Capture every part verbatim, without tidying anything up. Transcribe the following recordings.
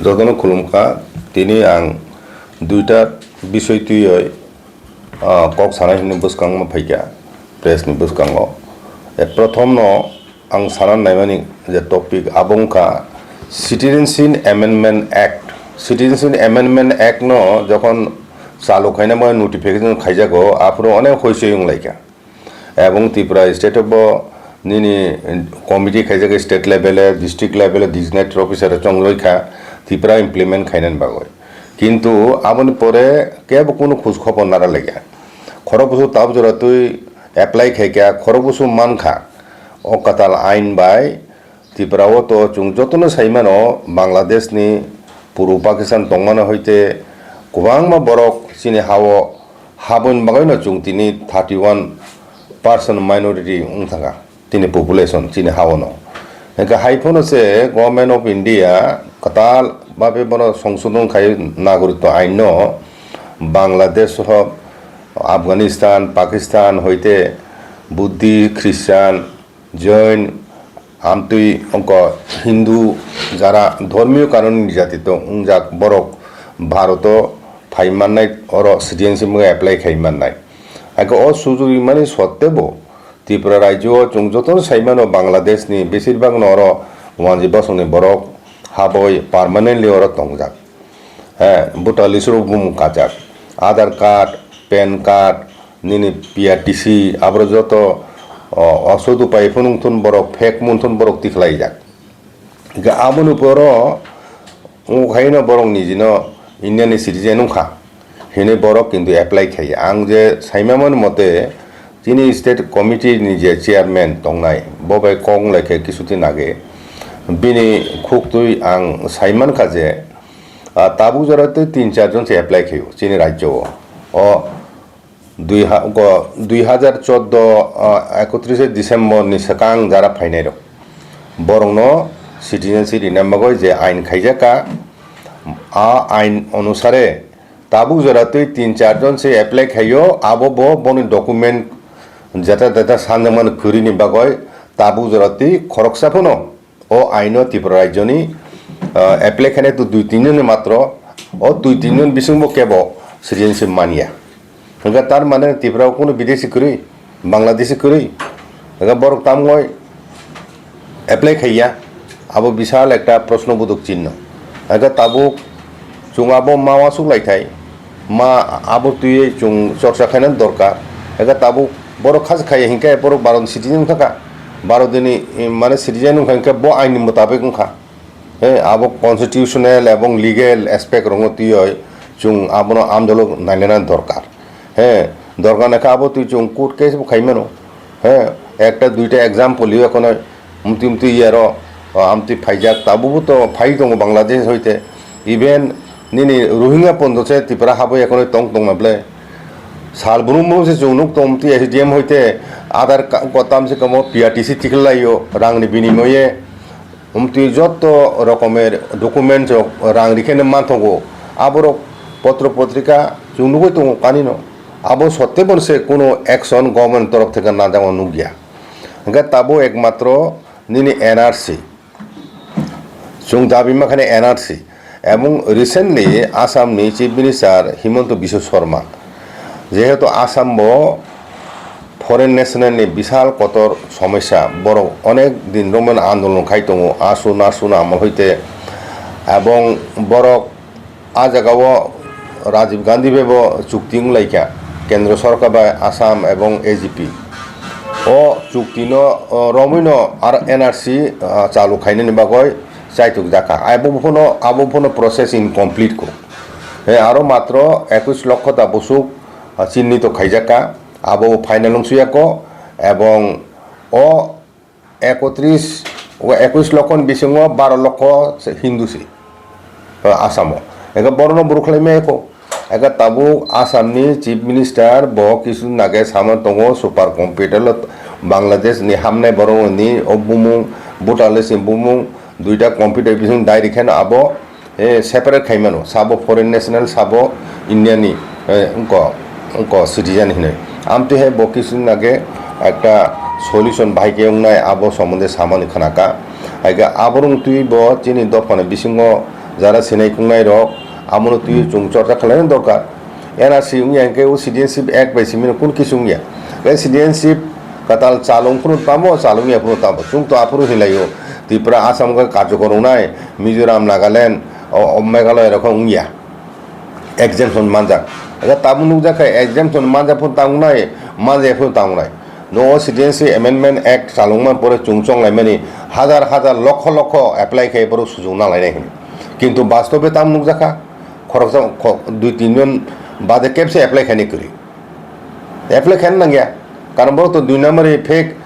Jotono khulumkha, tini ang duita bisoi twiwi, ah, kok sana hwnwi bwskango phaikha, press ni bwskango. E, prothom no ang sana naimani je topic abo wngkha Citizenship Amendment Act. Citizenship Amendment Act no jokhon chalu khaina bai notification khaijago, aphuru onek hoisoi wnglaikha. Ebong Tripura state o bo nini committee khaijak state level e, district level e, designated officer chongroi kha, Tripura implement khainani bagwi. Kintu aboni pore kebo kunu khoj khobor nara laikha. Khorok bwswk tabuk jora twi apply khaikha, khorok bwswk mankha. O kwtal ain bai Tripura o to chwng jotono sai mano, Bangladesh ni puru Pakistan tongmani hoite kwbangma borok chini ha-o haboni bagwi no chwng tini thirty one percent minority wng thangkha tini population chini ha-o no. Hwnkhe hai phano se Government of India kwtal babe bono songsodon khai nagoritto ain no Bangladesh soho Afghanistan, Pakistan hoite Buddhist, Christian, Jain, amtwi wngkha Hindu, jara dhormiyo kanoni jati tong wngjak borok Bharoto phai mannai, oro citizenship wngwi apply khai mannai. Hakhe o sujurwi mani sottebo Tripura rajyo o chwng jotono sai mano Bangladesh ni besir bak no oro wanjwi bosongni borok haboi permanently oro tongjak. He, voter list o bumung kajak. Aadhaar card, pan card, nini P R T C, aboro joto, o, osud upai phano wngthun borok, fake wngthun borok tikhlaijak. Hingke aboni poro wngkha haino borok nijino India ni citizen wngkha. Hini borok kintu apply khai. Ang je saimamani mote, chini state committee ni je chairman tongnai, bo bai kok wnglaikhe kisudin age. Bini khuktwi ang saimankha je, Ah, tabuk jora tei tin char jon se apply khaio chini rajyo o. O dui ha-, go, dui hajar chordo, ah, ekotrise December ni swkang jara phainai rok. Borokno citizenship rina bagwi je ain khaijak ka, a ain onusare tabuk jora tei tin char jon se apply khaio, abo bo boni document jeta jeta sanjakmani kwrwini bagwi tabuk jora tei khoroksa phano o aino Tripura rajyoni, ah, apply khainai to dui tin jonni matro, o dui tin jon bisingbo kebo citizenship manya. Hingke tar mane Tripura o kunu bidesi kwrwi, Bangladeshi kwrwi, hingke borok tamgoi apply khaiya, abo bisal ekta proshno bodok chinno. Hingke tabuk chwng abo ma uansuk lai thai, ma abo twiwi chwng chorcha khainani dorkar. Hingke tabuk borok kha se khaiya hingke borok Bharat ni citizen wngkha ka. Bharat ni, eh, mane citizen wngkha hingke bo ain ni mutabik wngkha. He, abo constitutional ebong legal aspect rokno twiwi chwng abono andolok nainani dorkar. He, dorkar naikha abo twi chwng court case bo khaimano. He, ekta duita example yo kono Mtwi mtwi yaro, o, amtwi phaijak, tabukbo to phai tongo Bangladesh hoite. Even nini Rohingya pondo se Tripura habo ekhonoi tong tongma ble. Sal brum brum se chwng nuk tong mtwi S D M hoite Aadhaar ka-, ko tamse kamo P R T C tikhlaio rangni binimoye. Mtwi jotto rokomer documents rok rang rikheno manthogo. Aborok potro potrika chwng nugwi tongo kanino. Abo sotte bonse kuno action government torof theke najagma nukya. Hingke tabuk ekmatro nini N R C. Chwng dabi mankha ni N R C. Ebong recently Assam ni Chief Minister Himanta Biswa Sarma, jehetu Assam bo foreign national ni bisal kotor somosya, borok onek din romon andolon khai tongo, asu nasu na amol hoite, ebong borok A jaga o Rajiv Gandhi bai bo chukti wnglaikha, Kendra Sorkar bai Assam ebong A G P. O chukti no, o, romwi no aro N R C, ah, chalu khainani bagwi chaitok jakha. Abo phano, abo phano process incomplete ko. He, aro matro ekush lokho ta bwswk, ah, chinni to khaijakha. Abo final wngsuya ko, ebong o ekotris, o ekush lokho ni bisingo baro lokho se Hindu se, o Assam o. Eke borok no buru khlai maya kho. Eke tabuk Assam ni Chief Minister bo kisu nage sama tongo super computer lo Bangladesh ni hamnai borok ni o bumung, Bhutan ni bumung, duita computer bising dai rikhe no abo eh, separate khaimano, sabo foreign national, sabo India ni, eh, wngko, wngko citizen hinwi. Amtwi hai bo kisu nage ekta solution bahai khe wngnai abo somonde samani khnaka. Hai khe aborok twi bo chini dophani bisingo jara sinai kungnai rok, amono twi chwng chorcha khlaina dorkar. N R C wngya hwnkhe o Citizenship Act bai simi kun kisu wngya. Hwnkhe citizenship kwtal chalung phuru tamo, chalung ya phuru tamo. Chwng to aphuru hinlaio. Tripura, Assam khe karjokor wngnai, Mizoram, Nagaland, o, o Meghalaya rok khe wngya. Exemption manjak. Hwnkhe tabuk nukjak khe exemption manjak phuru ta wngnai, manjak phuru ta wngnai. No Citizenship Amendment Act chalungma pore chwng chonglaimani hajar hajar lokho lokho apply khai borok sujung nalainai hwnwi. Kintu bastobe tamo nukjakha, khoroksa kho-, dui tin jon bade kebse apply khainai kwrwi. Apply khaina nangya, karon borok to dui number effect,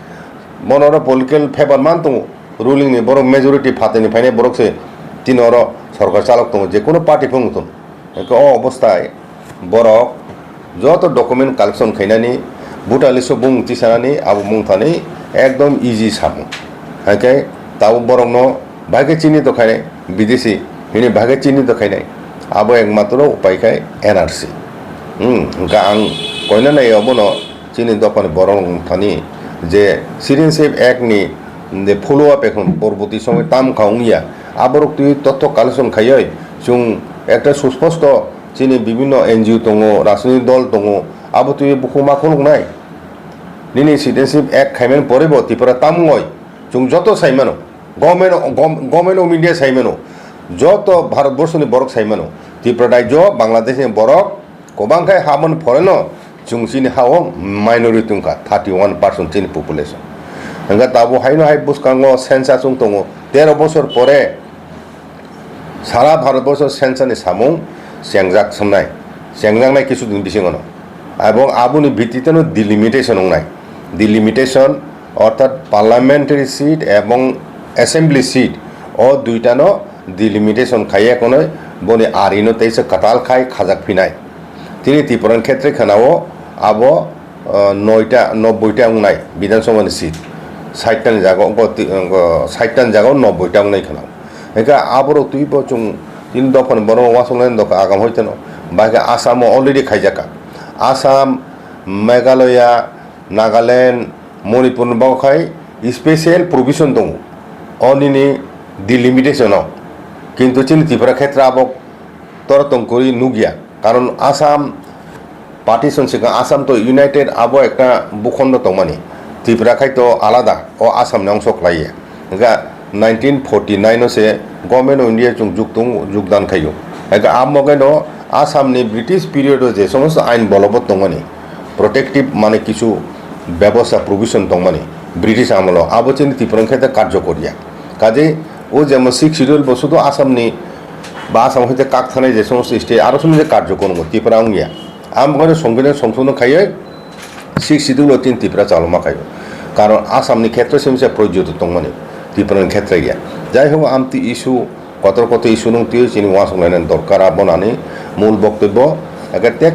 bono oro political favor man tongo, ruling ni borok majority phatini phainai borok se tini oro sorkar chalok tongo, je kono party phung thung. Hwnkhe o obostai borok joto document collection khainani, voter list o bung tisanani abo mungthani ekdom easy samung. Hwnkhe tabuk borokno bahai khe chini to khainai, bidesi hini bahai khe chini to khainai, abo ekmatro upai khai N R C. Hmm, hwnkhe ang koina nai obono chini dophani borok thani je Citizenship Act ni je follow up ekhon porborti somoi tam kha wngya, aborok twi totho collection khaioi chwng ekta susposto chini bibhinno N G O tongo, rajnitik dol tongo, abo twi bukhuk ma khuluknai. Nini Citizenship Act khaimani pore bo Tripura tam wngoi chwng joto saimano, Government, Gov-, Government of India saimano, joto Bharat borso ni borok saimano, Tripura rajyo, Bangladesh ni borok, kwbang khe haboni phoreno chwng chini ha-o minority wngkha, thirty one percent chini population. Hwnkhe tabuk haino hai bwskango census wng tongo, tero bosor pore sara Bharat borso census ni samung chengjak swngnai, chengjaknai kisu din bisingono. Ebong aboni bhittiteno delimitation wngnai. Delimitation orthat parliamentary seat ebong assembly seat, o duitano delimitation khaiya konoi boni arino teisa kwtal khai khajak phinai. Tini Tripura ni khetre khana o abo, ah, noita, nobboi ta wngnai Bidhan Sabha ni seat. Sait ta ni jaga o, bo ti-, bo sait ta ni jaga o nobboi ta wngnai khana. Hwnkhe aborok twi bo chwng tini dopha ni borok uansuk nai doka agam hoi teno. Bahai khe Assam o already khaijak kha. Assam, Meghalaya, Nagaland, Manipur ni bago khai special provision tongo. O nini delimitation o. Kintu chini Tripura khetre abo tor tong kwrwi nukya. Karon Assam partition swkang Assam to united abo ekta bukhondo tongmani. Tripura khai to alada, o Assam ni ongso khlaiya. Hwnkhe nineteen forty nine o se Government of India chwng juktung jukdan khaio. Hwnkhe amo khe no Assam ni British period o je somosto ain bolobot tongmani, protective mane kisu bebosta provision tongmani British amolo, abo chini Tripura khe karjo korya. Kaje o jemon sixth schedule bo sudu Assam ni ba Assam hoite kak thanai je somosto state aro sumje karjo kono Tripura wngya. Amo khe no songkhe no songsono khaioi sixth schedule o tin Tripura chaloma khaio. Karon Assam ni khetre se misa projoto tongmani, Tripura ni khetre ya. Jai ho amtwi issue, kotor kotor issue nung twi chini uansuk lainani dorkar abo nani mul boktobbo. Eke te